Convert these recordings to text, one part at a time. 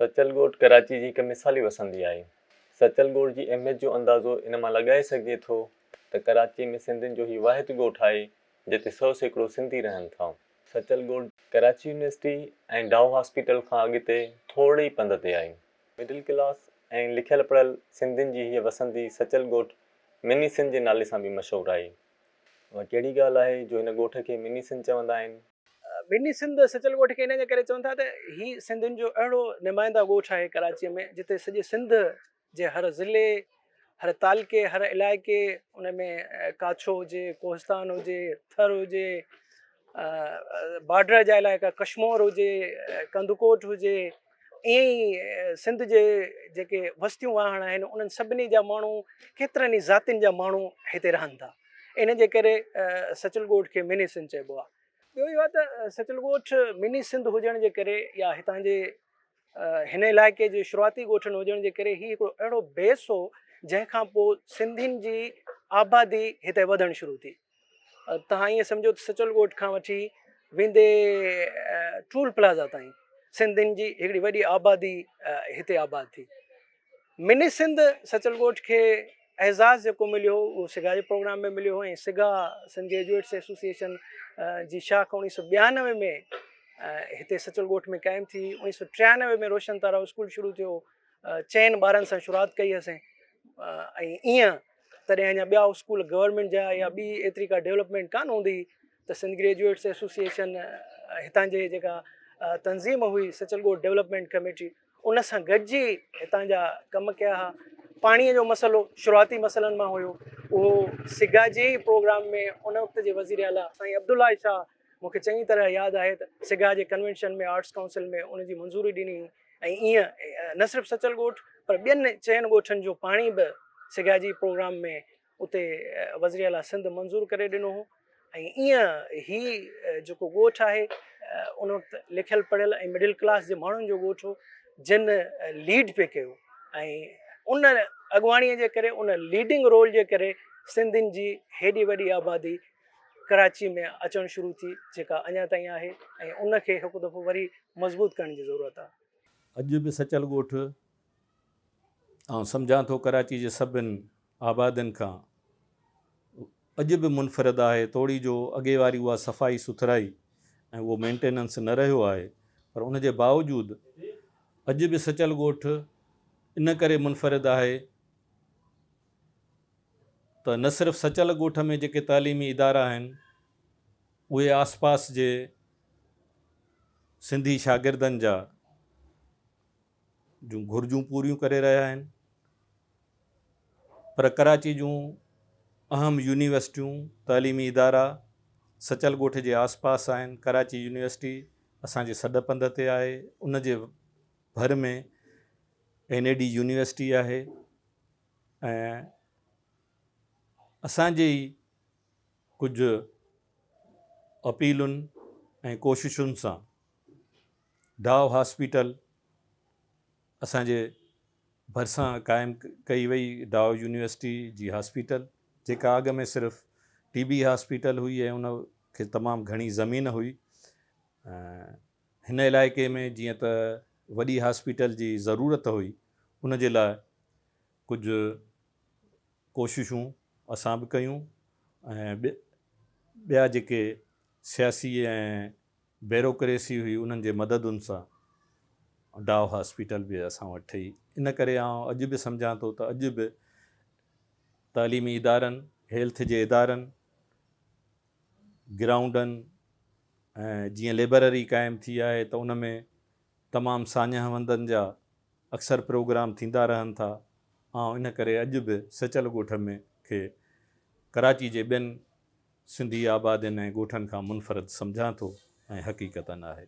سچل ڳوٺ ڪراچي جي هڪ مثالي وسندي آهي. سچل ڳوٺ جي اهميت جو اندازو ان مان لڳائي سگهجي ٿو ته ڪراچي ۾ سنڌين جو هي واحد ڳوٺ آهي جتي 100% سنڌي رهن ٿا. سچل ڳوٺ ڪراچي يونيورسٽي ۽ ڊائو هاسپيٽل کان اڳتي ٿورڙي ئي پنڌ تي آهي. مڊل ڪلاس ۽ لکيل پڙهيل سنڌين جي هيء وسندي سچل ڳوٺ مني سنڌ جي نالي سان به مشهور آهي. اها ڪهڙي ڳالهه آهي جو هن ڳوٺ کي مني سنڌ چوندا آهن؟ مني سنڌ سچل ڳوٺ کي ان جي ڪري چون ٿا ته هي سنڌين جو اهڙو نمائنده ڳوٺ آهي ڪراچيء ۾ جتي سڄي سنڌ جي هر ضلعي، هر تعلقي، هر علائقي ان ۾ ڪاڇو هجي، ڪوهستان هجي، ٿر هجي، بارڊر جا علائقا ڪشمور هجي، ڪنڌڪوٽ هجي، ائين ئي سنڌ جي جيڪي وستيون واهڻ آهن انهن سڀني جا ماڻهو ڪيترن ئي ذاتين جا ماڻهو هتي رهن ٿا. ان جي ڪري سچل ڳوٺ کي مني سنڌ چئبو آهي. ٻيو اهو آهي ته سچل ڳوٺ مني سنڌ هجڻ جي ڪري يا هتان جي هن علائقي جي شروعاتي ڳوٺن هجڻ جي ڪري هي هڪڙو اهڙو بيس هو جنهن کان پوء سنڌين جي آبادي هتي وڌڻ شروع ٿي. توهان ائين سمجهو ته سچل ڳوٺ کان وٺي ويندي ٽول پلازا تائين سنڌين جي هڪڙي وڏي آبادي هتي آباد ٿي. مني سنڌ سچل ڳوٺ کي اعزاز جيڪو مليو هو اهو سگا جي پروگرام ۾ مليو هو ۽ سگا سنڌ گريجوئيٽس ايسوسيئيشن جي شاخ اوڻيهه سو 92 ۾ هتي سچل ڳوٺ ۾ قائم ٿي. 1993 ۾ روشن تارا اسڪول شروع ٿيو، چئن ٻارن سان شروعات ڪئي هئسين ۽ ائين تڏهن اڃا ٻيا اسڪول گورنمينٽ جا يا ٻي ايتري ڪا ڊيولپمينٽ ڪانه هوندي هئي ته سنڌ گريجوئيٽس ايسوسيئيشن هتان جي جيڪا تنظيم هئي سچل ڳوٺ ڊيولپمينٽ ڪميٽي ان سان گڏجي هتان جا ڪم ڪيا ها. پاڻيء جو مسئلو شروعاتي مسئلن مان هيو. اهو سگا جي ئي پروگرام ۾ ان وقت جي وزير اعليٰ سائين عبدالله شاهه مون کي چڱي طرح ياد آهي ته سگا جي ڪنوينشن ۾ آرٽس ڪائونسل ۾ ان جي منظوري ڏني هئي ۽ ائين نه صرف سچل ڳوٺ پر ٻين چئن ڳوٺن جو پاڻي به سگا جي پروگرام ۾ اتي وزيراعليٰ سنڌ منظور ڪري ڏنو هو ۽ ائين هي جيڪو ڳوٺ آهي ان وقت لکيل پڙهيل ۽ مڊل ڪلاس جي ماڻهن جو ڳوٺ هو جن ليڊ پئي ڪيو ۽ ان اڳواڻي جي ڪري ان ليڊنگ رول جي ڪري سنڌين جي هيڏي وڏي آبادي ڪراچي ۾ اچڻ شروع ٿي جيڪا اڃا تائين آهي ۽ ان کي هڪ دفعو وري مضبوط ڪرڻ جي ضرورت آهي. اڄ به سچل ڳوٺ آئون سمجهان ٿو ڪراچي جي سڀن آبادين کان اڄ به منفرد آهي توڙي جو اڳي واري اها صفائي سٿرائي ۽ اهو مينٽيننس نه رهيو آهي پر ان جي باوجود اڄ به سچل ڳوٺ ان ڪري منفرد آهي ته نه صرف سچل ڳوٺ ۾ جيڪي تعليمي ادارا آهن اهي آس پاس جي سنڌي شاگردن جا جون گهرجون پوريون ڪري رهيا آهن پر ڪراچي جون اهم يونيورسٽيون تعليمي ادارا سچل ڳوٺ جي آس پاس آهن ڪراچي يونيورسٽي اسان جي سڏ پنڌ تي آهي ان جي ڀر ۾ اين اي ڊي يونيورسٽي آهي ۽ اسان جي ئي ڪجهه اپيلن ۽ ڪوششن سان ڊائو هاسپيٽل اسان جي ڀرسان قائم ڪئي وئي، ڊائو يونيورسٽي جي هاسپيٽل جيڪا اڳ ۾ صرف ٽي بي هاسپيٽل هئي ۽ ان کي تمام گهڻي زمين هئي. هن علائقي ۾ جيئن ته وڏي هاسپيٽل جي ضرورت هئي ان جي لاء ڪجهه ڪوششون اسان به ڪيون ۽ ٻيا جيڪي سياسي ۽ بيروڪريسي هئي انهن جي مددن سان ڊائو هاسپيٽل به اسان وٽ ٺهي ان ڪري آئون اڄ به سمجهان ٿو ته اڄ به تعليمي ادارن هيلٿ جي ادارن گرائونڊن ۽ جيئن لئبرري قائم ٿي آهي ته ان ۾ تمام ساڃاهه وندن جا اڪثر پروگرام ٿيندا رهن ٿا آئون ان ڪري اڄ به سچل ڳوٺ ۾ کي ڪراچي جي ٻين سنڌي آبادين ۽ ڳوٺن کان منفرد سمجهان ٿو ۽ حقيقتن آهي.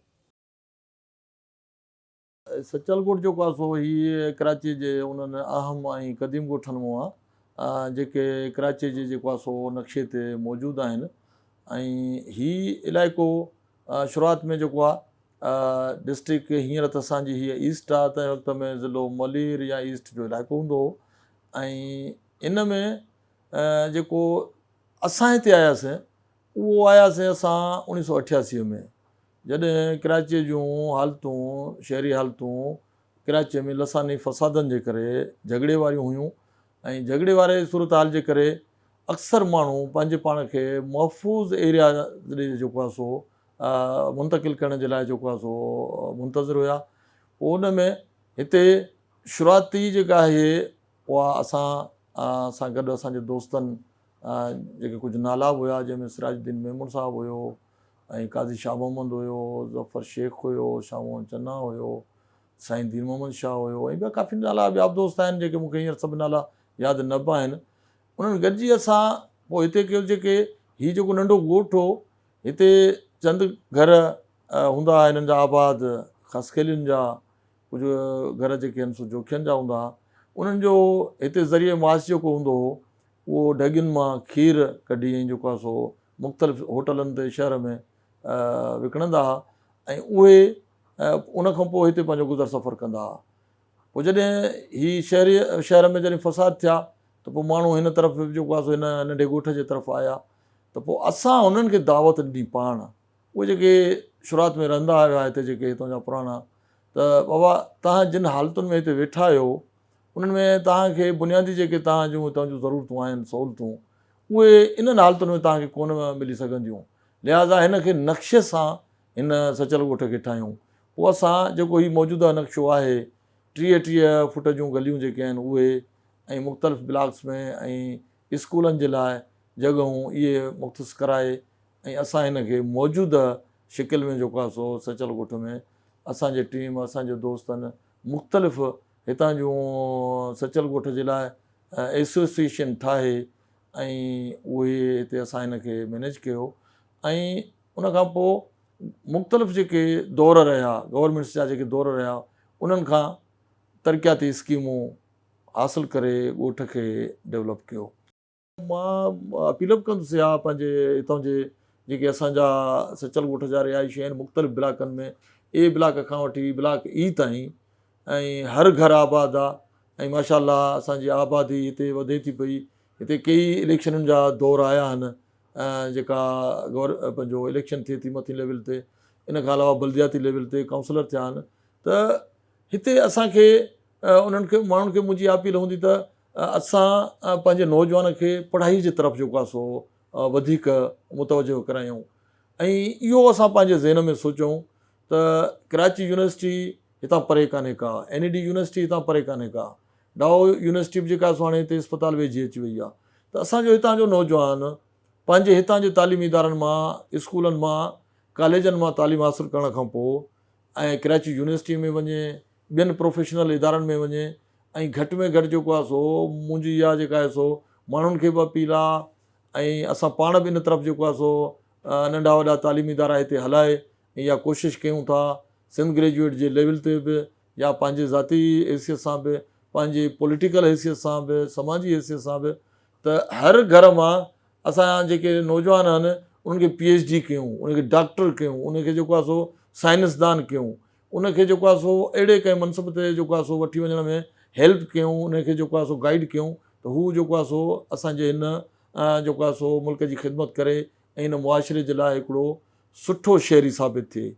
سچل ڳوٺ جيڪو آهي سو هي ڪراچيء جي انهن اهم ۽ قديم ڳوٺن مان آهي جيڪي ڪراچيء جي جيڪو آهي سو نقشي تي موجود آهن ۽ هي علائقو شروعات ۾ جيڪو آهي ڊسٽرڪٽ هينئر ته اسان جي هيء ايسٽ آهي تنهن وقت ۾ ضلعو ملير يا ايسٽ جو علائقو هوندو هو ۽ ان ۾ جيڪو اسان هتي آياسين اهو آياسين اسان 1988 ۾ جڏهن ڪراچيء جون حالتون شهري حالتون ڪراچيء ۾ لساني فسادن جي ڪري جهڳڙي واريون هيون ۽ جهڳڙي واري صورتحال جي ڪري اڪثر ماڻهو پنهنجي پاڻ کي محفوظ ايريا ڏي جيڪو آهي سو منتقل ڪرڻ جي لاء جيڪو آهي سو منتظر هيا. پوء ان ۾ هتي شروعاتي جيڪا آهي اها اسان سان گڏ اسان جي دوستن جيڪي ڪجهه نالا به هيا جنهن ۾ سراج الدين ميمڻ صاحب هيو ۽ قاضي شاهه محمد هيو، ظفر شيخ هيو، شاهه محمد چنا هيو، سائين دين محمد شاهه هيو ۽ ٻيا ڪافي نالا ٻيا به دوست آهن جيڪي مون کي هينئر سڀ نالا ياد نه به آهن. انهن گڏجي اسان پوء هتي ڪيو جيڪي هي جيڪو ننڍو ڳوٺ هو هتي چند گهر هوندا هئا هنن جا آباد خاصخيلين جا ڪجهه گهر جيڪي آهن سو جوکين جا هوندا هئا انهن جو هتي ذريعي معاش جيڪو هوندو هو اهو ڍڳين مان کير ڪڍي ۽ جيڪو آهي سو مختلف هوٽلن تي شهر ۾ وڪڻندا ها ۽ اهي ان کان پوء هتي پنهنجو گذر سفر ڪندا ها. پوء جڏهن هي شهري شهر ۾ جڏهن فساد ٿيا ته پوء ماڻهو هن طرف به جيڪو آهي سو هن ننڍي ڳوٺ جي طرف آيا ته پوء اسان انهن کي دعوت ڏني پاڻ اهي جيڪي شروعات ۾ رهندا هيا هتي جيڪي هتان جا پراڻا ته بابا تهان جن حالتن ۾ هتي ويٺا آهيو انهن ۾ توهان کي بنيادي جيڪي توهان جون هتان جون ضرورتون آهن، سهولتون، اهي انهن حالتن ۾ توهان کي ڪونه ملي سگهنديون. لهٰذا هن کي نقشي سان هن سچل ڳوٺ کي ٺاهيون. پوء اسان جيڪو هي موجوده نقشو آهي، 30 30 فوٽ جون گليون جيڪي آهن اهي ۽ مختلف بلاڪس ۾ ۽ اسڪولن جي لاء جڳهون اهي مختص ڪرائي ۽ اسان هن کي موجوده شڪل ۾ جيڪو آهي سو سچل ڳوٺ ۾ اسان جي ٽيم، اسان جي دوستن مختلف هتان جون سچل ڳوٺ جي لاء ايسوسيئيشن ٺاهي ۽ اهي هتي اسان هن کي مينيج ڪيو ۽ ان کان پوء مختلف جيڪي دور رهيا گورنمينٽس جا جيڪي دور رهيا انهن کان ترقياتي اسڪيمون حاصل ڪري ڳوٺ کي ڊولپ ڪيو. مان اپيل به ڪندس يا پنهنجي هتان جي جيڪي اسان جا سچل ڳوٺ جا رهائشي آهن مختلف بلاڪن ۾ اي بلاڪ کان وٺي بلاڪ اي تائين ۽ هر گهر آباد آ ۽ ماشاء الله اسان جي آبادي هتي وڌي ٿي پئي هتي ڪيئي اليڪشنن جا دور آيا آهن جيڪا گور پنهنجو اليڪشن ٿئي ٿي مٿين ليول تي ان کان علاوه بلدياتي ليول تي ڪائونسلر ٿيا آهن ته هتي اسان کي انهن کي ماڻهن کي منهنجي اپيل هوندي ته اسان پنهنجي نوجوان کي پڙهائي جي طرف جيڪو آهي سو وڌيڪ متوجه ڪرايون ۽ اهو اسان پنهنجي ذهن ۾ سوچون ته ڪراچي يونيورسٽي هتان پري ڪانهي ڪا، اين اي ڊي يونيورسٽي هتان پري ڪانهي ڪا، ڊائو يونيورسٽي به جيڪا سو هاڻي هتي اسپتال ويجهي اچي وئي آهي ته اسان جو هتان جو نوجوان پنهنجي هتان جي تعليمي ادارن مان، اسڪولن مان، ڪاليجن مان تعليم حاصل ڪرڻ کان پوء ۽ ڪراچي يونيورسٽي ۾ وڃي، ٻين پروفيشنل ادارن ۾ وڃي ۽ گهٽ ۾ گهٽ جيڪو آهي سو منهنجي اها جيڪا آهي سو ماڻهن کي به اپيل آهي ۽ اسان پاڻ به ان طرف جيڪو آهي سو ننڍا وڏا تعليمي ادارا هتي هلائي ۽ اها ڪوشش ڪيون ٿا سنڌ گريجوئيٽ جي ليول تي به يا پنهنجي ذاتي حيثيت سان به پنهنجي پوليٽيڪل حيثيت سان به سماجي حيثيت سان به ته هر گهر مان اسان جا جيڪي نوجوان آهن انهن کي پي ايڇ ڊي ڪيون انهن کي ڊاڪٽر ڪيون انهن کي جيڪو آهي سو سائنسدان ڪيون ان کي جيڪو آهي سو اهڙي ڪنهن منصب تي جيڪو آهي سو وٺي وڃڻ ۾ هيلپ ڪيون ان کي جيڪو آهي سو گائيڊ ڪيون ته هو جيڪو آهي سو اسان جي هن جيڪو آهي سو ملڪ جي خدمت ڪري ۽ هن معاشري جي لاء هڪڙو سٺو شهري ثابت ٿئي.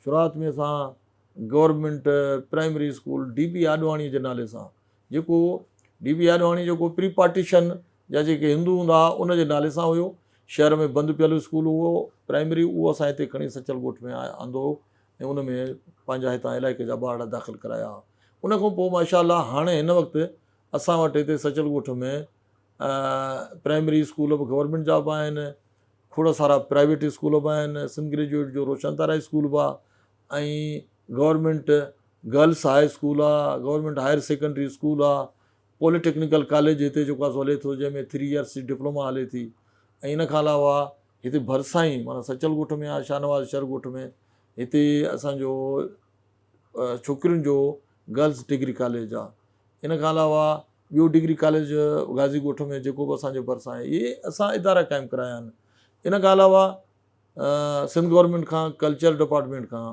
شروعات ۾ اسان government primary school D B Advani جي نالي سان جيڪو ڊي بي آڏواڻي جيڪو پري پارٽيشن جا جيڪي هندو هوندا هئا ان جي نالي سان هيو شهر ۾ بند پيل اسڪول هو پرائمري اهو اسان هتي کڻي سچل ڳوٺ ۾ آندو هو ۽ ان ۾ پنهنجا هتان علائقي جا ٻارڙا داخل ڪرايا ها ان کان پوء ماشاء الله هاڻي هن وقت اسان وٽ هتي سچل ڳوٺ ۾ پرائمري اسڪول به گورنمينٽ جا به آهن کوڙ سارا پرائيويٽ اسڪول به آهن سنڌ گريجوئيٽ جو روشن تارا اسڪول به آهي ۽ گورنمينٽ گرلس هاء اسڪول آهي گورنمينٽ هائر سيڪنڊري اسڪول آهي پوليٽيڪنيڪل ڪاليج هتي جيڪو آهي سو هلي ٿو جنهن ۾ ٿري ايئرس جي ڊپلوما هلي ٿي ۽ ان کان علاوه هتي ڀرسان ئي معنيٰ سچل ڳوٺ ۾ آهي شاهنواز شھر ڳوٺ ۾ هتي اسانجو ڇوڪرين جو گرلس ڊگري ڪاليج آهي ان کان علاوه ٻيو ڊگري ڪاليج غازي ڳوٺ ۾ جيڪو به اسانجي ڀرسان آهي اهي اسان ادارا قائم ڪرايا آهن ان کان علاوه سنڌ گورنمينٽ کان ڪلچر ڊپارٽمينٽ کان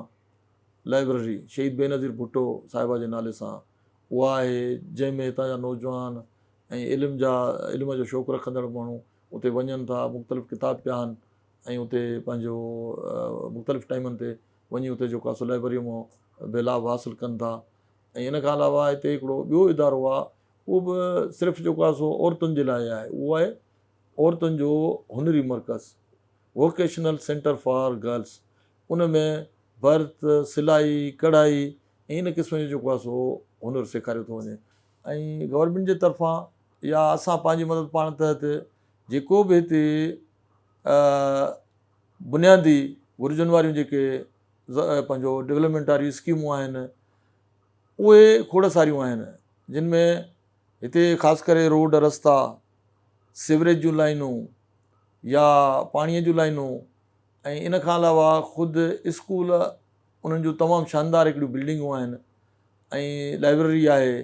لائبرري شهيد بينظير ڀٽو صاحبه جي نالي سان اها آهي جنهن ۾ هتان جا نوجوان ۽ علم جا علم جو شوق رکندڙ ماڻهو اتي وڃن ٿا مختلف ڪتاب پيا آهن ۽ اتي پنهنجو مختلف ٽائيمن تي وڃي اتي جيڪو آهي سو لائبرري مان به لاڀ حاصل ڪن ٿا. ۽ ان کان علاوه هتي هڪڙو ٻيو ادارو آهي اهو به صرف جيڪو آهي سو عورتن جي لاء آهي اهو آهي عورتن جو هنري مرڪز ووڪيشنل سينٽر فار گرلس ان ۾ ڀرت، سلائي، ڪڙهائي ۽ ان قسم جو جيڪو آهي سو هنر سيکاريو ٿو وڃي ۽ گورنمينٽ جي طرفان يا اسان پنهنجي مدد پاڻ تحت جيڪو به هتي بنيادي گهرجن واريون جيڪي پنهنجو ڊولپمينٽ واريون اسڪيمون آهن اهي کوڙ ساريون آهن جن ۾ هتي خاص ڪري روڊ رستا سيوريج جون لائنون يا پاڻي جون لائنون ۽ ان کان علاوه خود اسڪول انهن جون تمام شاندار هڪڙيون بلڊنگون آهن ۽ لائبريري آهي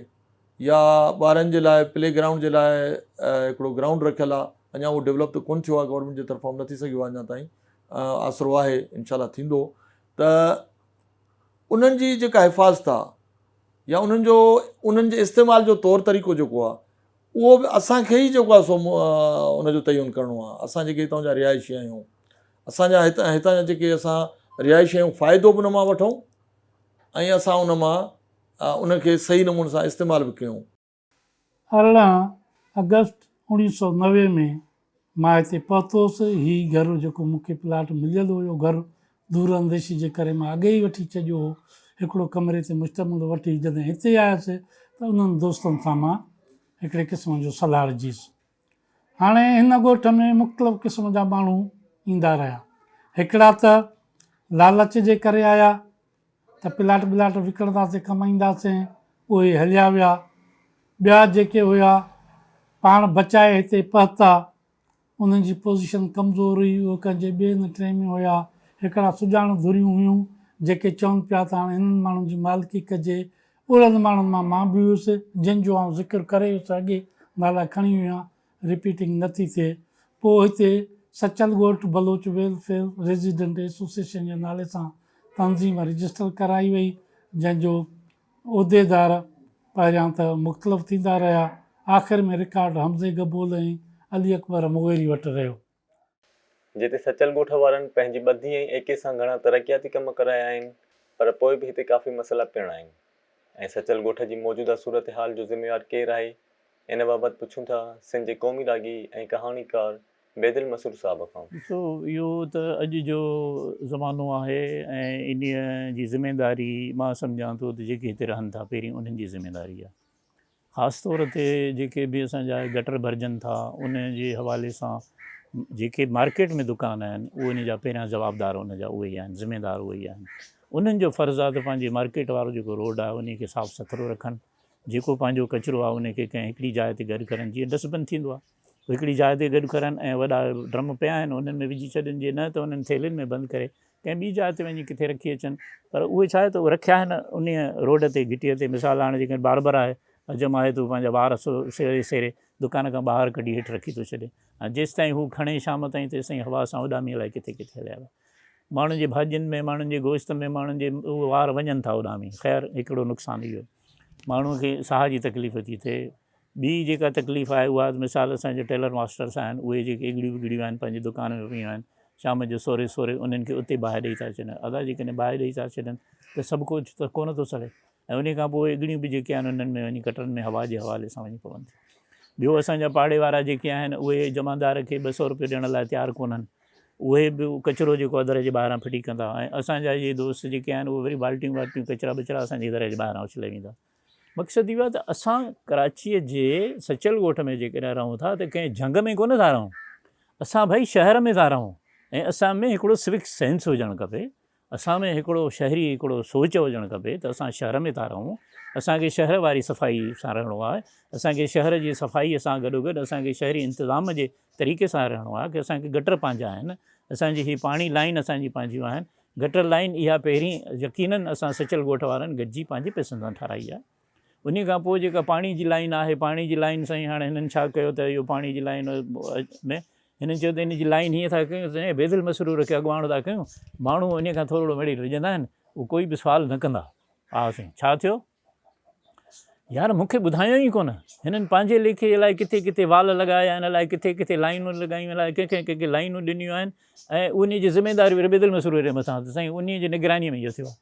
يا ٻارن جي لاء پلي گرائونڊ جي لاء هڪڙو گرائونڊ رکيل آهي اڃا اهو ڊولپ ته ڪونه ٿيو آهي گورنمينٽ جي طرفان نه ٿي سگهيو آهي اڃا تائين آسرو آهي انشاء الله ٿيندو ته انهن جي جيڪا حفاظت آهي يا انهن جو انهن جي استعمال جو طور طريقو جيڪو آهي اهو به اسان کي ئي جيڪو آهي سو ان جو تعين ڪرڻو آهي اسان جيڪي هتان جا رهائشي آهيون اسان جا هتان هتان جا جيڪي اسان رهائشي آهيون فائدو به ان مان وٺون ۽ اسان ان مان ان کي صحيح نموني سان استعمال به ڪيون. 18 آگسٽ 1990 ۾ مان هتي پهتو هوس. هي گهر جيڪو مون کي پلاٽ مليل هيو، گهر دور انديشي جي ڪري مان اڳي ئي وٺي ڇڏيو هو. هڪڙو ڪمري تي مشتمل وٺي جڏهن هتي آيس ته انهن دوستن سان مان هڪڙي قسم جو سلهاڙجيس. هاڻي هن ڳوٺ ۾ مختلف قسم جا ماڻهو ايندا رهيا. هڪڙا ته لالچ جي ڪري آيا ته پلاٽ ٻلاٽ وڪڻنداسين ڪمائينداسين، اهي هليا ويا. ٻيا جيڪي هيا پاڻ بچائي هتي پهتا، انهن جي پوزيشن ڪمزور هئي، اهي ڪنهن جي ٻئي نه ٽئين ۾ هيا. هڪڙا سڄاڻ ڌريون هيون، جيڪي چون پيا ته هاڻي هنن ماڻهن جي مالڪي ڪجي. اهڙن ماڻهن مان مان به هيس، جن جو آئون ذڪر ڪري ويس اڳي، نالا کڻي ويو آهيان، رپيٽنگ نه ٿي ٿئي. پوء هتي سچل ڳوٺ بلوچ ويلفيئر ريزيڊنٽ ايسوسيئيشن جي نالي سان تنظيم رجسٽر ڪرائي وئي، جنهن جو عهديدار پهريان ته مختلف ٿيندا رهيا، آخر ۾ رڪارڊ حمزي گبول ۽ علي اڪبر مغيري وٽ رهيو. جتي سچل ڳوٺ وارن پنهنجي ٻڌي ۽ ايڪي سان گهڻا ترقياتي ڪم ڪرايا آهن پر پوء به هتي ڪافي مسئلا پڻ آهن ۽ سچل ڳوٺ جي موجوده صورتحال جو ذميوار ڪير آهي ان بابت پڇون ٿا سنڌ جي قومي راڳي ۽ ڪهاڻيڪار بيدل مسرور صاحب کان. ڏسو اهو ته اڄ جو زمانو آهي ۽ انهيء جي ذميداري مان سمجهان ٿو ته جيڪي هتي رهن ٿا پهرين انهن جي ذميداري آهي. خاص طور تي جيڪي به اسان جا گٽر ڀرجن ٿا ان جي حوالي سان جيڪي مارڪيٽ ۾ دڪان آهن اهي ان جا پهريان جوابدار ان جا اهي ئي آهن ذميدار اهي ئي آهن انهن جو فرض آهي ته پنهنجي مارڪيٽ وارو جيڪو روڊ آهي ان کي صاف سٿرو رکن جيڪو پنهنجو ڪچرو آهي ان کي ڪنهن هڪڙي جاء تي گڏ ڪرن جيئن ڊسٽ بن ٿيندو آهي هڪڙي جاء تي گڏ ڪرن ۽ وڏا ڊرم پيا آهن انهن ۾ وجهي ڇڏن جي نه ته انهن ٿيلهين ۾ بند ڪري ڪنهن ٻي جاء تي وڃي ڪٿي رکي اچن پر اهي ڇا آهي ته اهي رکيا آهن انهيء روڊ تي گهٽيء تي مثال هاڻي جيڪڏهن باربر آهي حجم آهي ته هو پنهنجا وار سيري سيري دڪان کان ٻاهر ڪڍي هيٺ رکي ٿو ڇڏي ۽ جيستائين هو کڻي شام تائين تيستائين هوا سان اڏامي الائي ڪٿي ڪٿي هليا ويا ماڻهن جي ڀاڄين ۾ ماڻهن جي گوشت ۾ ماڻهن جي اهي وار وڃن ٿا اڏامي خير هڪڙو نقصان اهو ماڻهوء کي ساهه جي تڪليف ٿي ٿئي ٻي جيڪا تڪليف آهي اها مثال اسان جا ٽيلر ماسٽرس آهن اهي جيڪي اڳڙيون وڳڙيون آهن پنهنجي دڪان ۾ پيون آهن شام جو سوري سوري انهن کي اتي باهه ڏئي ٿا ڇڏن ادا جيڪڏهن باهه ڏئي ٿا ڇڏن ته سڀ ڪجهه ته ڪونه ٿو سڙي ۽ انهي کان پوء اڳڙيون به جيڪي آهن انهن ۾ وڃي گٽرن ۾ هوا جي حوالي سان وڃي پون ٿيون ٻيو اسان جا پاڙي وارا جيڪي آهن اهي جمعدار کي 200 روپيو ڏيڻ لاء تيار ڪونهن اهي به ڪچرو جيڪو آهي در جي ٻاهران ڦٽي ڪندا ۽ اسان جا اهي دوست جيڪي آهن اهي وري بالٽيون والٽيون ڪچرا ٻچرا اسان جي در جي ٻاهران اڇلي ويندا مقصد اهو آهي ته اسان ڪراچيء جي سچل ڳوٺ ۾ جيڪڏهن رهون ٿا ته ڪنهن جهنگ ۾ ڪونه ٿا رهون. اسان ڀائي شهر ۾ ٿا رهون ۽ اسان ۾ هڪڙو سوڪ سينس هجڻ کپي، اسان ۾ هڪڙو شهري هڪڙو سوچ هجڻ کپي ته اسان شهر ۾ ٿا رهون، اسان کي شهر واري صفائي سان رهڻو آهي، اسان کي شهر جي صفائيء سان گڏوگڏ اسان کي شهري انتظام جي طريقي سان رهڻو آهي ڪي اسان کي گٽر پنهنجا آهن، اسان جي هي پاڻي لائين اسان جي پنهنجيون آهن، گٽر لائين اها پهرين يقينن اسان سچل ڳوٺ وارن گڏجي پنهنجي پئسن سان ٺاهرائي آهي. انهي کان پوء جيڪا پاڻي جي لائين آهي پاڻي جي لائين سائين هاڻي هنن ڇا ڪيو ته اهو پاڻي جي لائين ۾ هنن چيو ته ان جي لائين هيئن ٿا ڪيون ته بيدل مسرور کي اڳواڻ ٿا ڪيون ماڻهو انهي کان ٿورڙو مڙئي ڊڄندا آهن اهو ڪوئي به سوال نه ڪندا. ها سائين ڇا ٿيو؟ يار مون کي ٻڌايو ئي ڪونه. هنن پنهنجي ليکي الائي ڪٿي ڪٿي وال لڳايا آهن، الائي ڪٿي ڪٿي لائينون لڳايون، الائي ڪنهن ڪنهن کي لائينون ڏنيون آهن ۽ انهي جي ذميداري وري بيدل مسرور جي مٿان ته سائين انهي جي نگرانيء ۾ اهو ٿيو آهي.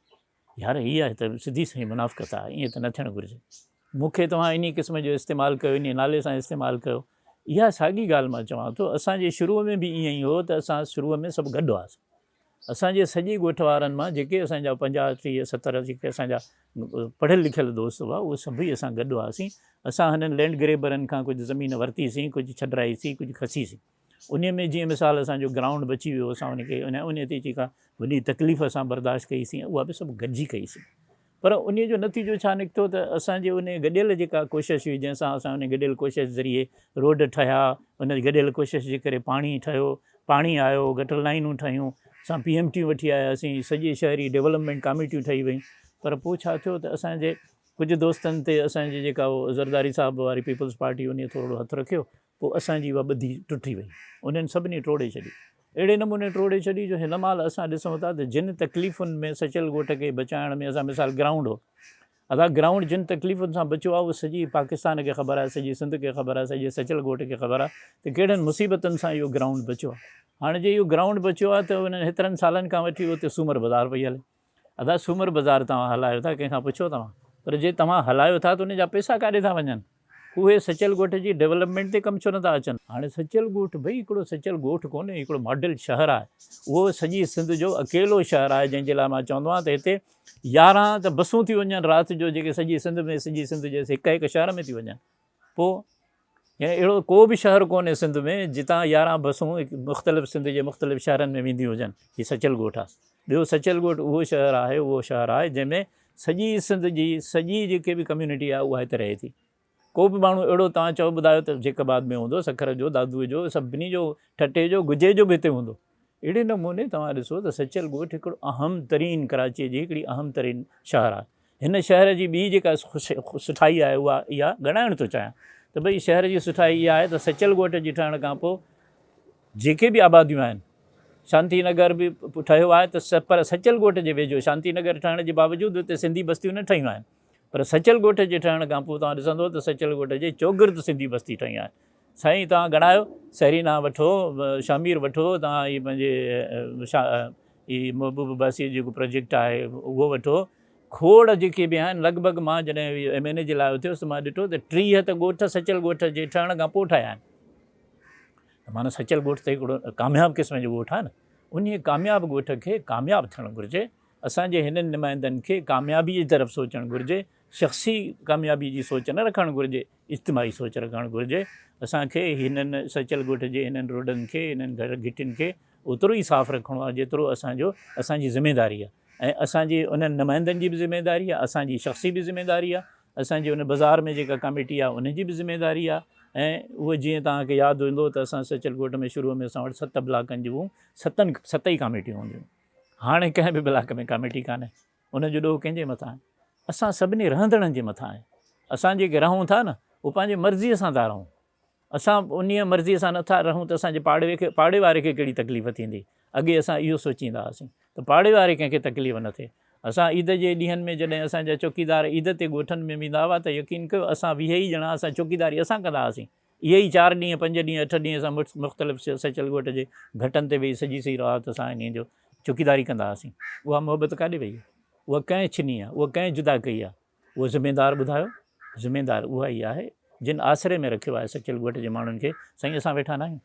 يار هي آهي ته سڌي سائين منافقت آهي، ائين ته نه ٿيڻ گهرجي. مون کي توهان انهي قسم جو استعمال ڪيو، انهي نالي سان استعمال ڪيو. اها ساڳي ڳالهه مان چوان ٿو، اسان جي شروع ۾ به ائين ئي هو ته اسان شروع ۾ سڀ گڏ هئاسين. اسان جي سڄي ڳوٺ وارن مان جيڪي اسان جا 50، 30، 70 جيڪي اسان جا پڙهيل لکيل دوست هئا، اهي سڀئي اسان گڏ هئاسين. اسان هنن لينڊ گريبرن کان ڪجهه زمين ورتيسين، ڪجهه ڇڏرائيسين، ڪجهه کسيسين. انهيء ۾ جيئن مثال اسان جو گرائونڊ بچي ويو، اسان ان کي انهيء تي جيڪا وڏي تڪليف اسان برداشت ڪئي سين، اها به سڀ گڏجي ڪئي سين. پر انهيء جو نتيجو ڇا نڪتو ته اسان جي انهيء گڏيل جيڪا ڪوشش هئي، جنهن سان اسان انهيء گڏيل ڪوشش ذريعي روڊ ٺهيا، ان گڏيل ڪوشش جي ڪري پاڻي ٺهيو، پاڻي آيو، گٽر لائينون ٺهيون، اسان پي ايم ٽيون وٺي آياسين، سڄي شهري ڊولپمينٽ ڪاميٽيون ٺهي ويون. پر پوء ڇا ٿيو ته اسان جي ڪجهه دوستن تي اسان جي جيڪا زرداري صاحب واري پيپلز پارٽي انهيء ٿورڙو هٿ رکيو، پوء اسان جي اها ٻڌي ٽٽي وئي. انهن سڀني ٽوڙي ڇڏي. اهڙي نموني ٽوڙي ڇڏي جو هن مهل اسان ڏسون ٿا ته جن تڪليفن ۾ سچل ڳوٺ کي بچائڻ ۾ اسان مثال گرائونڊ هو. ادا گرائونڊ جن تڪليفن سان بچيو آهي اهو سڄي پاڪستان کي خبر آهي، سڄي سنڌ کي خبر آهي، سڄي سچل ڳوٺ کي خبر آهي ته ڪهڙن مصيبتن سان اهو گرائونڊ بچيو آهي. هاڻي جي اهو گرائونڊ بچيو آهي ته انهن هيترن سالن کان وٺي اتي سومر بازار پئي هلي. ادا سومر بازار توهان هلايو ٿا ڪنهن کان پڇيو توهان پر جي توهان هلايو ٿا ته ان جا پئسا ڪاڏي ٿا وڃن اهي سچل ڳوٺ جي ڊولپمينٽ تي ڪم ڇو نٿا اچن. هاڻي سچل ڳوٺ ڀئي هڪڙو سچل ڳوٺ ڪونهي هڪڙو ماڊل شهر آهي اهو سڄي سنڌ جو اڪيلو شهر آهي جنهن جي لاء مان چوندو آهيان ته هتي 11 ته بسون ٿيون وڃن رات جو جيڪي سڄي سنڌ ۾ سڄي سنڌ جي هڪ هڪ شهر ۾ ٿيون وڃن پوء يعني اهڙو ڪو به شهر ڪونهي سنڌ ۾ جتان 11 بسون مختلف سنڌ جي مختلف شهرن ۾ وينديون هجن. هي سچل ڳوٺ آهي. ٻيو سچل ڳوٺ اهو شهر آهي اهو شهر آهي جنهن ۾ سڄي سنڌ جي سڄي جيڪي به ڪميونٽي آهي اها هتي رهي ٿي. ڪو به ماڻهو اهڙو توهان چئو ٻڌايو ته جيڪب آباد ۾ هوندو، سکر جو، دادوء جو، سڀني جو، ٺٽي جو، گجي جو به هتي هوندو. اهڙي نموني توهان ڏسو ته سچل ڳوٺ هڪڙو اهم ترين ڪراچيء جي هڪڙي اهم ترين شهر آهي. هن شهر جي ٻي جيڪا سٺائي آهي اها اها ڳڻائڻ ٿو چاهيان ته ڀئي شهر جي سٺائي اها آهي ته سچل ڳوٺ جي ٺهڻ کان پوء جيڪي به آباديون آهن شانتي نگر به ٺهيو آهي ته پر سچل ڳوٺ جي ويجهو شانتي نگر ٺهڻ جي باوجود اتي سنڌي بستيون نه ٺهيون آهن پر سچل ڳوٺ جي ٺهڻ کان پوء توهان ڏسندو ته سچل ڳوٺ جي چوگرد سنڌي بستي ٺهي آهي. سائين توهان ڳڻايو سهرينا وٺو شامير وٺو توهان هي پنهنجي هي محبوب عباسي جو جيڪو پروجيڪٽ آهي اهو وٺو کوڙ جيڪي به آهن لڳ ڀڳ مان جڏهن ايم اين اي جي لاء اٿيس ته مان ڏٺو ته 30 ته ڳوٺ سچل ڳوٺ جي ٺهڻ کان پوء ٺاهيا آهن ته معنيٰ سچل ڳوٺ ته هڪڙو ڪامياب قسم جو ڳوٺ آهي نه انهي ڪامياب ڳوٺ کي ڪامياب ٿيڻ گهرجي اسان جي هنن نمائندن کي ڪاميابي جي طرف سوچڻ گهرجي شخصي ڪاميابي جي سوچ نه رکڻ گهرجي، اجتماعي سوچ رکڻ گهرجي. اسان کي هنن سچل ڳوٺ جي هنن روڊن کي، هنن گهر گهٽين کي اوترو ئي صاف رکڻو آهي جيترو اسان جو اسان جي ذميداري آهي ۽ اسان جي انهن نمائندن جي به ذميداري آهي، اسان جي شخصي به ذميداري آهي، اسان جي ان بازار ۾ جيڪا ڪاميٽي آهي ان جي به ذميداري آهي ۽ اهو جيئن توهان کي ياد هوندو ته اسان سچل ڳوٺ ۾ شروع ۾ اسان وٽ ست بلاڪن جون ستن ست ئي ڪاميٽيون هونديون هيون هاڻي ڪنهن به بلاڪ ۾ ڪاميٽي ڪانهي. ان جو ڏوهه ڪنهن جي مٿان آهي؟ اسان سڀني رهندڙن جي مٿان آهي. اسان جيڪي رهون ٿا نه، اهو پنهنجي مرضيء سان ٿا رهون. اسان انهيء مرضيء سان نٿا رهون ته اسان جي پاڙي کي پاڙي واري کي ڪهڙي تڪليف ٿيندي؟ اڳي اسان اهو سوچيندا هئاسين ته پاڙي واري ڪنهن کي تڪليف نه ٿئي. اسان عيد جي ڏينهن ۾ جڏهن اسان جا چوڪيدار عيد تي ڳوٺن ۾ ويندا هئا ته يقين ڪيو اسان 20 ئي ڄڻا اسان چوڪيداري اسان ڪندا هئاسين. اهي ئي چار ڏينهن، پنج ڏينهن، اٺ ڏينهن اسان مختلف سچل ڳوٺ جي گهٽن تي ويهي سڄي سڄي رات اسان انهيء جو چوڪيداري ڪندا هئاسين. اها محبت ڪاڏي وئي؟ اها ڪنهن ڇني آهي؟ اها ڪنهن جدا ڪئي آهي؟ اهو ذميدار ٻڌايو؟ ذميدار اها ئي آهي جن آسري ۾ رکيو آهي سچل ڳوٺ جي ماڻهن کي. سائين اسان ويٺا ناهيون.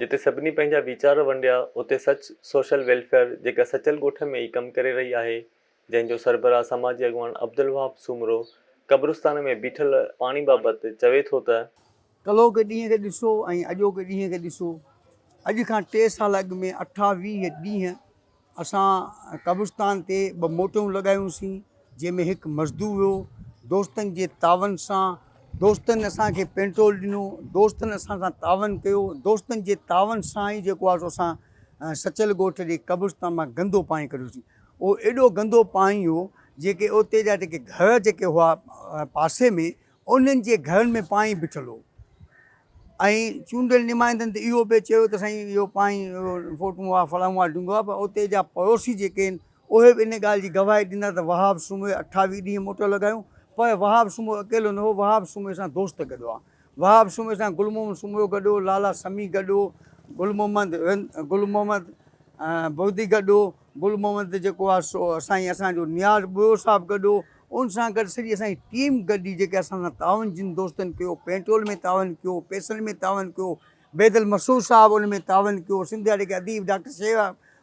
جتي سڀني پنهنجا ويچار ونڊيا اتي سچ سوشل ويلفيئر جيڪا سچل ڳوٺ ۾ ئي ڪم ڪري رهي آهي جنهن جو سربراهه سماجي اڳواڻ عبدالوهاب سومرو قبرستان ۾ بيٺل پاڻي بابت چوي ٿو ته. ڪلهوڪي ڏينهن کي ڏسو ۽ اڄوڪي ڏينهن کي ڏسو. اڄ کان ٽي سال اڳ ۾ 28 ڏينهن اسان قبرستان تي ٻه موٽرون لڳايون سين جنهن ۾ هڪ مزدور هيو دوستن جي تعاون سان دوستن اسان کي پيٽرول ڏنو دوستن اسان سان تعاون ڪيو دوستن جي تعاون سان ئي جيڪو آهي سو اسان سچل ڳوٺ جي قبرستان مان گندو پاڻي ڪڍيوسين اهو ايڏو گندو پاڻي هو جيڪي اتي جا جيڪي گهر جيڪي هئا پاسي ۾ انهن جي گهرن ۾ پاڻي بيٺل هو ۽ چونڊيل نمائندن ته اهو پئي چيو ته سائين اهو پاڻي فوٽون آ فلاڻو آ ڊنگو آ پر اتي جا پڙوسي جيڪي آهن اهي به ان ڳالهه جي گواهي ڏيندا ته وهاب سومري 28 ڏينهن موٽر لڳايون پر وهاب سومرو اڪيلو نه هو وهاب سومري سان دوست گڏ هئا وهاب سومري سان گل محمد سومرو گڏ هو لالا سميع گڏ هو گل محمد گل محمد بردي گڏ هو. گل محمد جيڪو آهي سو سائين اسان جو نياز ٻوهيو صاحب گڏ هو، ان سان گڏ سڄي اسان جي ٽيم گڏ جيڪي اسان سان تعاون جن دوستن ڪيو، پيٽرول ۾ تعاون ڪيو، پئسن ۾ تعاون ڪيو، بيدل مسعود صاحب ان ۾ تعاون ڪيو، سنڌ جا جيڪي اديب ڊاڪٽر شيخ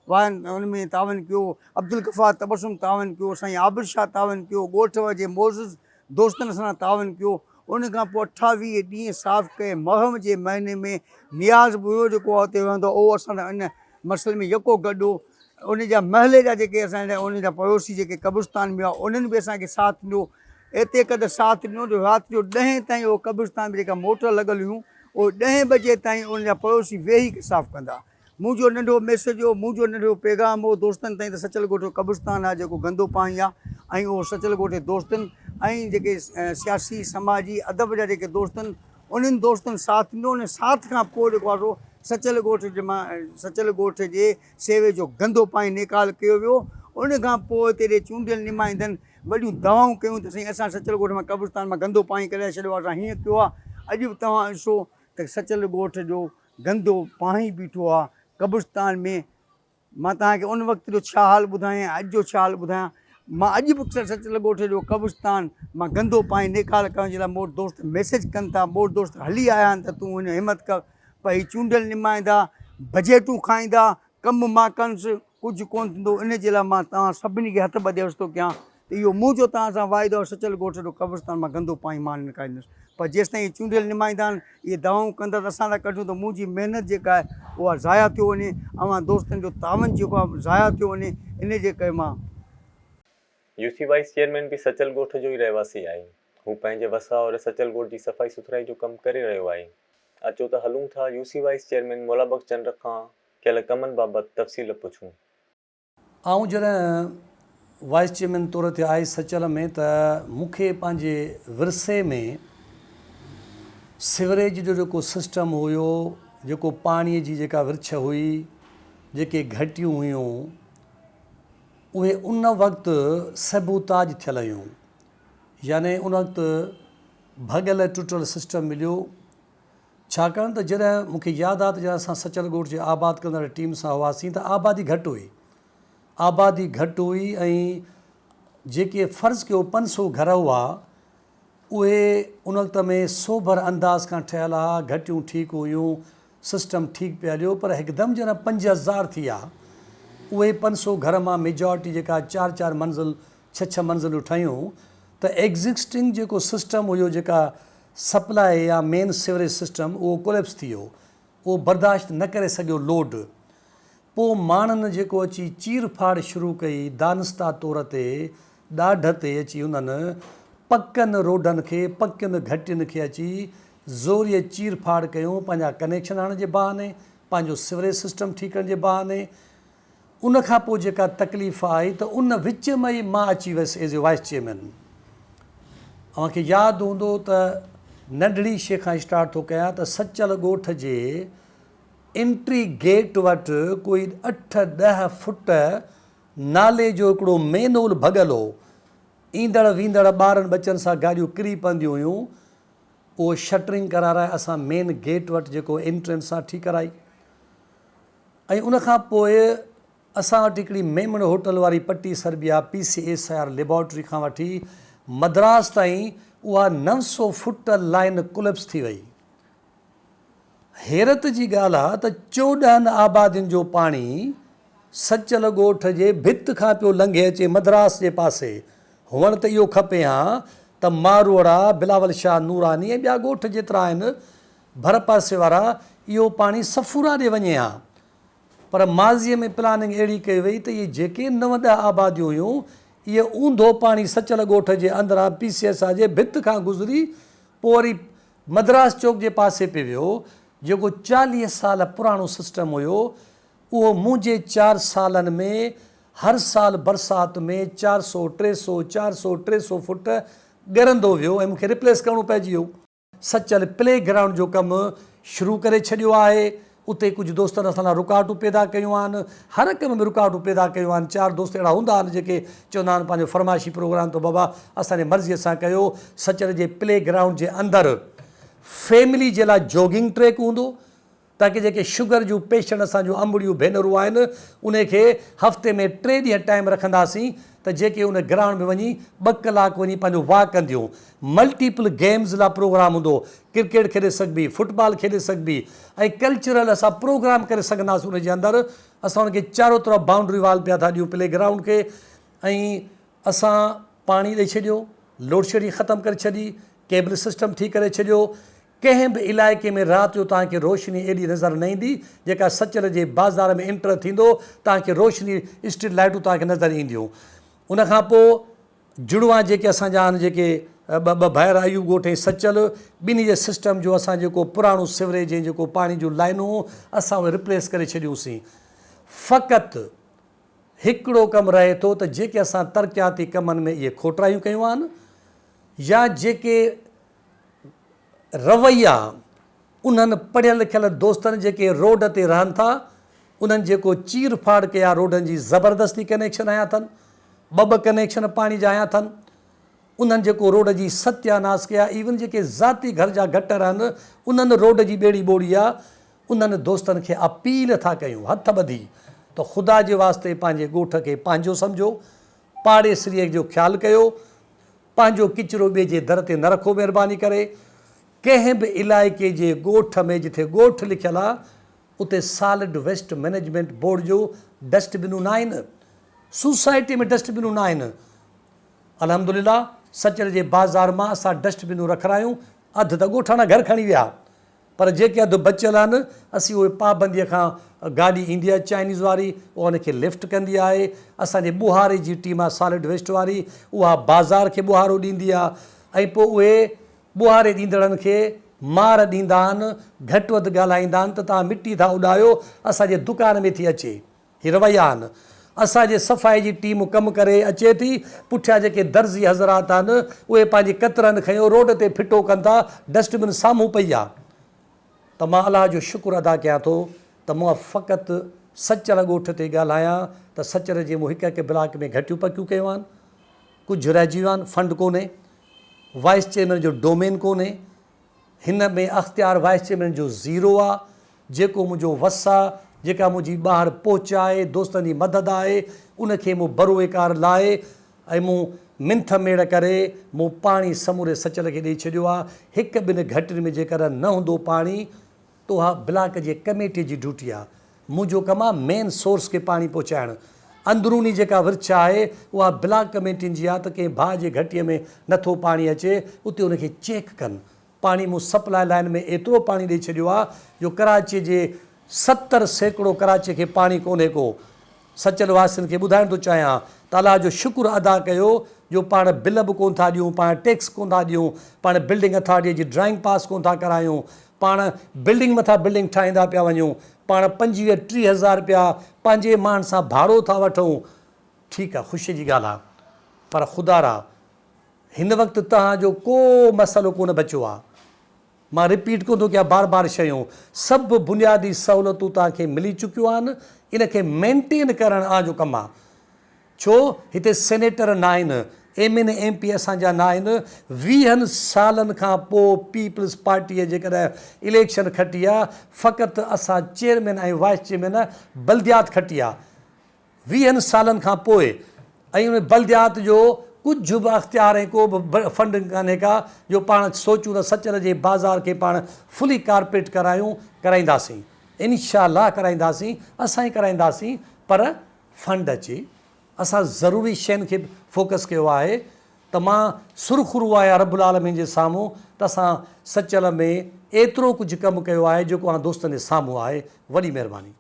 وارن ان ۾ تعاون ڪيو، عبدالغفار تبسم تعاون ڪيو، سائين عابد شاهه تعاون ڪيو، ڳوٺ جي معزز دوستن اسان سان تعاون ڪيو، ان کان پوء اٺاويهه ڏينهن صاف ڪئي محرم جي مهيني ۾ نياز ٻوهيو جيڪو اتي رهندو هو اهو اسان سان ان مسئلي ۾ يڪو گڏ هو، ان جا محلي جا جيڪي اسان جا ان جا پڙوسي جيڪي قبرستان ۾ هئا انهن به اسان کي ساٿ ڏنو، ايتري قدر ساٿ ڏنو جو رات جو ڏهين تائين اهو قبرستان ۾ جيڪا موٽر لڳل هيون اهي ڏهين بجي تائين ان جا پڙوسي ويهي ڪري صاف ڪندا. منهنجو ننڍو ميسيج هو، منهنجو ننڍڙو پيغام هو دوستن تائين ته سچل ڳوٺ جو قبرستان آهي جيڪو گندو پاڻي آهي ۽ اهو سچل ڳوٺ جي دوستن ۽ جيڪي سياسي سماجي ادب جا جيڪي دوستن انهن دوستن ساٿ ڏنو ان ساٿ کان پوء جيڪو آهي سو سچل ڳوٺ جي مان سچل ڳوٺ جي سيوي جو گندو پاڻي نيڪال ڪيو ويو ان کان پوء هتي جي چونڊيل نمائندن وڏيون دعوائون ڪيون ته سائين اسان سچل ڳوٺ مان قبرستان مان گندو پاڻي ڪڍائي ڇڏيو آهي اسان هيئن ڪيو آهي اڄ به توهان ڏسو ته سچل ڳوٺ جو گندو پاڻي بيٺو آ قبرستان ۾ مان توهان کي ان وقت جو ڇا حال ٻڌايان ۽ اڄ جو ڇا حال ٻڌايان مان اڄ به سچل ڳوٺ جو قبرستان مان گندو پاڻي نيڪال ڪرڻ جي لاء مون وٽ دوست ميسيج ڪن ٿا مون وٽ دوست هلي آيا آهن ته تون وڃ همت ڪر پر هي چونڊيل نمائندا بجيٽون کائيندا ڪم مان ڪنس ڪجهه ڪونه ٿيندو ان جي لاء مان توهان سڀني کي هٿ ٻڌي عرض ٿو ڪيان ته اهو منهنجو توهان سان واعدو آهي سچل ڳوٺ جو قبرستان مان گندو پاڻي مان نه نڪاريندس پر جيستائين اهي چونڊيل نمائندا آهن اهي دعوائون ڪندا ته اسان ٿا ڪڍون ته منهنجي محنت جيڪا آهي اها ضايع ٿيو وڃي اوهان دوستن جو تعاون جيڪو آهي ضايع ٿيو وڃي ان جي ڪري مان. يو سي وائيس چيئرمين به سچل ڳوٺ جو ئي رهواسي آهي. هو پنهنجي وس آهر سچل ڳوٺ جي صفائي سٿرائي جو ڪم ڪري رهيو آهي. اچو ته هلون ٿا U C vice chairman Maula Bakhsh Chand کان ڪيل ڪمن بابت تفصيل پڇون. آئون جڏهن وائيس چيئرمين طور تي آيس سچل ۾ ته مون کي پنهنجي ورثي ۾ سيوريج جو جيڪو سسٽم هيو، جيڪو پاڻي جي جيڪا ورڇ هئي، جيڪي گهٽيون هيون، اهي ان وقت سيبوتاج ٿيل هيون. يعني ان وقت ڀڳل ٽٽل سسٽم مليو. ڇاڪاڻ ته جڏهن مون کي ياد آ ته جڏهن اسان سچل ڳوٺ جي آباد ڪندڙ ٽيم سان هئاسين ته آبادي گهٽ هئي. آبادي گهٽ هئي ۽ جيڪي فرض ڪيو 500 گهر هئا اهي ان وقت ۾ سوڀر انداز کان ٺهيل ها، گهٽيون ٺيڪ هيون، سسٽم ٺيڪ پئي هليو پر هڪدم جڏهن 5000 ٿي ويا اهي 500 گهر مان ميجارٽي جيڪا چار چار منزل ڇهه ڇهه منزلون ٺهيون ته ايگزسٽنگ جيڪو سسٽم هيو جيڪا سپلاء يا مين سيوريج سسٽم اهو ڪوليپس ٿي ويو اهو برداشت نه ڪري سگهيو لوڊ پوء ماڻهن جيڪو اچي چير ڦاڙ شروع ڪئي دانستا طور تي ڏاڍ تي اچي انهن پڪن روڊن کي پڪين گهٽين کي اچي زوريء چير ڦاڙ ڪيون پنهنجا ڪنيڪشن هڻڻ جي بهاني پنهنجو سيوريج سسٽم ٺيڪ ڪرڻ جي بهاني ان کان پوء جيڪا تڪليف آئي ته ان وچ ۾ ئي مان اچي ويس ايز اي وائيس چيئرمين. اوهان کي ياد هوندو ته ننڍڙي شيء کان اسٽارٽ ٿو ڪيان ته سچل ڳوٺ جي انٽري گيٽ وٽ ڪوئي اٺ ڏهه فٽ نالي جو هڪڙو مين هول ڀڳل هو. ايندڙ ويندڙ ٻارن ٻچن سان گاڏيون ڪري پونديون هيون. اهو شٽرنگ ڪرارائي اسان مين گيٽ وٽ جيڪو انٽرنس آ ٺيڪ ڪرائي. ۽ ان کان پوء اسان وٽ هڪڙي ميمڻ هوٽل واري پٽي Serbia P C S I R laboratory کان وٺي مدراس تائين اها 900 فٽ لائين ڪوليپس ٿي وئي. حيرت جي ڳالهه آ ته 14 آبادين جو پاڻي سچل ڳوٺ جي ڀت کان پيو لنگهي اچي مدراس جي پاسي. هئڻ ته اهو کپي هان ته ماروئڙا، بلاول شاهه نوراني ۽ ٻيا ڳوٺ جيترا آهن ڀرپاسي وارا اهو پاڻي صفورا ڏي وڃي ها پر ماضيء ۾ پلاننگ اهڙي ڪئي وئي ته اهي جيڪي نو ڏهه آباديون هيون اهي اونڌو پاڻي سچل ڳوٺ جي اندران پي سي ايس I جي ڀت کان گذري پوء وري مدراس چوڪ جي پاسي پئي ويو جيڪو 40 سال پراڻو سسٽم هيو اهو منهنجي چار سالن ۾ هر سال برسات ۾ 400 300 400 300 فٽ ڳرندو ويو ۽ مون کي ريپليس ڪرڻو پئجي ويو. سچل پلي گرائونڊ جو ڪم شروع ڪري ڇڏيو آهي، اتي ڪجهه دوستن اسان لاء رڪاوٽون پيدا ڪيون آهن، هر ڪم ۾ رڪاوٽون پيدا ڪيون آهن، چار دوست اهڙا هوندا آهن جيڪي چوندا آهن پنهنجو فرمائشي پروگرام ته بابا اسان جي مرضيء سان ڪيو، سچل جي پلي گرائونڊ جي اندر فيملي جي لاء جوگنگ ٽريڪ هوندو. تاڪه جيڪي شگر جون پيشنٽ اسان جون امڙيون ڀينرون آهن انهي کي هفتي ۾ ٽي ڏينهن ٽائيم رکنداسين ته جيڪي ان گرائونڊ ۾ وڃي ٻه ڪلاڪ وڃي پنهنجو واڪ ڪنديون. ملٽيپل گيمز لا پروگرام هوندو ڪرڪيٽ کيڏي سگهبي فٽبال کيڏي سگهبي ۽ ڪلچرل اسان پروگرام ڪري سگهنداسين ان جي اندر اسان ان کي چارو طرف بائونڊري وال پيا ٿا ڏيون پلي گرائونڊ کي ۽ اسان پاڻي ڏئي ڇڏيو لوڊشيڊنگ ختم ڪري ڇڏي ڪيبل سسٽم ٺيڪ ڪري ڇڏيو ڪنهن به علائقي ۾ رات جو توهان کي روشني ايڏي نظر نه ايندي جيڪا سچل جي بازار ۾ انٽر ٿيندو توهان کي روشني اسٽريٽ لائيٽون توهان کي نظر اينديون ان کان پوء جڙوان جيڪي اسان جا آهن جيڪي ٻه ٻه ڀائر ايوب ڳوٺ ۽ سچل ٻنهي جي سسٽم جو اسان جيڪو پراڻو سيوريج ۽ جيڪو پاڻي جون لائينون اسان اهي رپليس ڪري ڇڏيون سين فقط هڪڙو ڪم رهي ٿو ته جيڪي اسان ترقياتي ڪمن ۾ اهي کوٽرايون ڪيون آهن يا جيڪي رويا انهن پڙهيل لکيل دوستن جيڪي روڊ تي رهن ٿا انهن جيڪو چير ڦاڙ ڪيا روڊن جي زبردستي ڪنيڪشن هنيا اٿن ٻه ٻه ڪنيڪشن پاڻي جا هنيا اٿن انهن جيڪو روڊ جي ستياناس ڪيا ايون جيڪي ذاتي گهر جا گٽر آهن انهن روڊ جي ٻيڙي ٻوڙي آ انهن دوستن کي اپيل ٿا ڪيون هٿ ٻڌي ته خدا جي واسطي پنهنجي ڳوٺ کي پنهنجو سمجهو پاڙيسريء جو خيال ڪيو پنهنجو ڪچرو ٻئي جي در تي نه رکو مهرباني ڪري. ڪنهن به علائقي جي ڳوٺ ۾ جٿي ڳوٺ لکيل آ اتي سالڊ ويسٽ مئنيجمينٽ بورڊ جو ڊسٽ بنون ناهن. سوسائٽي ۾ ڊسٽ بنون ناهن. الحمدلله سچل جي بازار مان اسان ڊسٽ بنون رکرايون اڌ ته ڳوٺاڻا گهر کڻي ويا. پر جيڪي اڌ بچيل آهن، اسين اهي پابنديء کان گاڏي ايندي آهي چائنيز واري، اها ان کي لفٽ ڪندي آهي. اسان جي ٻوهاري جي ٽيم آهي سالڊ ويسٽ واري، اها بازار کي ٻوهارو ڏيندي آهي ۽ پوء اهي ٻوهاري ڏيندڙن کي مار ڏيندا آهن، گهٽ وڌ ڳالهائيندا آهن ته توهان مٽي ٿا اڏايو، اسان جي دڪان ۾ ٿي اچي. هي رويا آهن. اسان جي صفائي جي ٽيم ڪم ڪري اچي ٿي، پٺيان جيڪي درزي حضرات آهن، اهي پنهنجي ڪترن کنيو روڊ تي ڦٽو ڪن ٿا، ڊسٽ بن سامهون پئي آ. ته مان الله جو شڪر ادا ڪيان ٿو ته مان فقط سچل ڳوٺ تي ڳالهايان ته سچل جي مون هڪ هڪ بلاڪ ۾ گهٽيون پڪيون ڪيون آهن، ڪجهه رهجي ويو آهن، فنڊ ڪونهي، وائيس چيئرمين جو ڊومين ڪونهي، هن ۾ اختيار وائيس چيئرمين جو زيرو آ، جيڪو منهنجو وس آ، جيڪا منهنجي ٻاهر پهچ آهي، دوستن جي مدد آهي، ان کي مون بروئي ڪار لائي ۽ مون منٿ ميڙ ڪري مون پاڻي سموري سچل کي ڏئي ڇڏيو آ، هڪ ٻن گهٽين ۾ جيڪڏهن نه هوندو پاڻي ته اها بلاڪ جي ڪميٽي جي ڊيوٽي آ، منهنجو ڪم آ مين سورس کي پاڻي پهچائڻ، اندروني جيڪا ورڇ آهي اها بلاڪ ڪميٽين جي آ ته ڪنهن ڀاء جي گهٽيء ۾ نٿو پاڻي اچي اتي ان کي چيڪ ڪن. پاڻي مون سپلاء لائين ۾ ايترو پاڻي ڏئي ڇڏيو آ جو ڪراچيء جي 70% ڪراچيء کي پاڻي ڪونهي ڪو. سچل واسين کي ٻڌائڻ ٿو چاهيان ته الله جو شڪر ادا ڪيو جو پاڻ بل به ڪونه ٿا ڏيون، پاڻ ٽيڪس ڪونه ٿا ڏيون، پاڻ بلڊنگ اٿارٽيء جي ڊرائنگ پاس ڪونه ٿا ڪرايون، پاڻ بلڊنگ مٿان بلڊنگ ٺاهيندا پيا وڃون، پاڻ 25 30 هزار رپيا پنهنجي ماڻهن سان ڀاڙو ٿا وٺون، ٺيڪ آ خوشي جي ڳالهه آ پر خدارا هن وقت توهان جو ڪو مسئلو ڪونه بچيو آ، مان رپيٽ ڪونه ٿو ڪيان بار بار شيون، سڀ بنيادي سهولتون توهان کي ملي چڪيون آهن، ان کي مينٽين ڪرڻ اوهان جو ڪم آ. ڇو هتي سينيٽر ناهن، M N A M P اسان جا ناهن، ويهن سالن کان پوء پيپلز پارٽيء جيڪڏهن اليڪشن کٽي آ، فقط اسان چيئرمين ۽ وائيس چيئرمين بلديات کٽي آ، ويهن سالن کان پوء ۽ ان بلديات جو ڪجهه به اختيار ۽ ڪو به فنڊنگ ڪانهي ڪا جو پاڻ سوچون ته سچل جي بازار کي پاڻ فلي ڪارپيٽ ڪرايون، ڪرائينداسين انشاء الله ڪرائينداسين، اسان ئي ڪرائينداسين پر فنڊ اچي اسان ضروري شين کي فوڪس ڪيو آهي ته مان سرخرو آهيان رب العالمين جي سامهون ته اسان سچل ۾ ايترو ڪجهه ڪم ڪيو آهي جيڪو اوهان دوستن جي سامهون آهي وڏي مهرباني.